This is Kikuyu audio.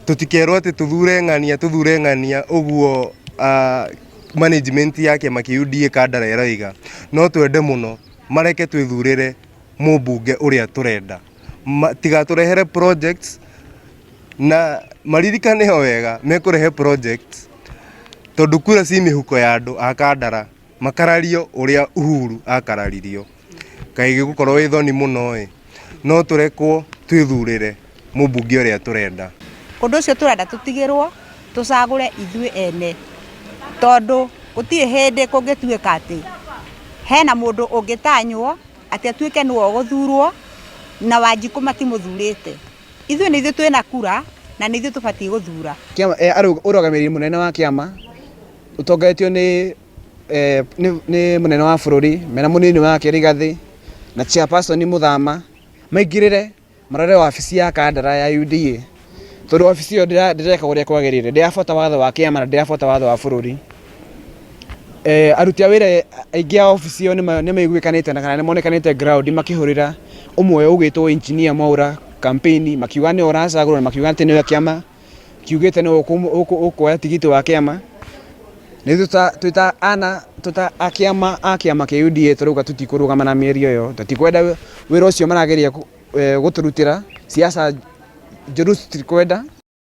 Tũtikerwo atĩ tũthure ng'ania tũthure ng'ania ũguo management ya kĩama kĩa UDA Kandara ĩroiga. No twende mũno mareke twĩthurĩre mũmbunge ũrĩa tũrenda. Tigatũrehere projects na maririkane o wega mekũrehe projects tondũ kura ci mĩhuko ya andũ a Kandara makarario ũrĩa Uhuru akararirio. Kaĩ gĩgũkorwo ĩ thoni mũno ĩ, no tũrekwo twĩthurĩre mũmbunge ũrĩa tũrenda. Ũndũ ũcio tũrenda tũtigĩrwo tũcagũre ithuĩ ene, tondũ gũtirĩ hĩndĩ kũngĩtuĩka atĩ hena mũndũ ũngĩtanywo atĩ atuĩke nĩwe ũgũthurwo na Wanjikũ matimũthurĩte. Ithuĩ nĩ ithuĩ twĩna kura na nĩ ithuĩ tũbatiĩ gũthura. Kĩama, eh, arĩ ũrũgamĩrĩri mũnene wa kĩama ũtongoretio nĩ eh, nĩ nĩ mũnene wa bũrũri mena mũnini wake Rigathĩ na chairperson Mũthama maingĩrĩre marore wabici ya Kandara ya UDA tondũ wabici ĩyo ndĩra- ndĩreka ũrĩa kwagĩrĩire ndĩrabuata watho wa kĩama na ndĩrabuata watho wa bũrũri. Eh, aruti a wĩra aingĩ a obici ĩyo nĩma- nĩmaiguĩkanĩte na kana nĩmonekanĩte ground makĩhũrĩra ũmwe ũgwĩtwo engineer Mwaura campaign makiuga nĩwe ũracagũrwo na makiuga atĩ nĩwe kĩama kiugĩte nĩwe ũkuoya tigiti wa kĩama. Na ithuĩ twĩ ta ana twĩ ta a kĩama a kĩama kĩa UDA tũrauga tũtikũrũgama na mĩario ĩyo, tũtikwenda wĩra ũcio marageria gũtũrutĩra, siasa njũru tũtikwenda.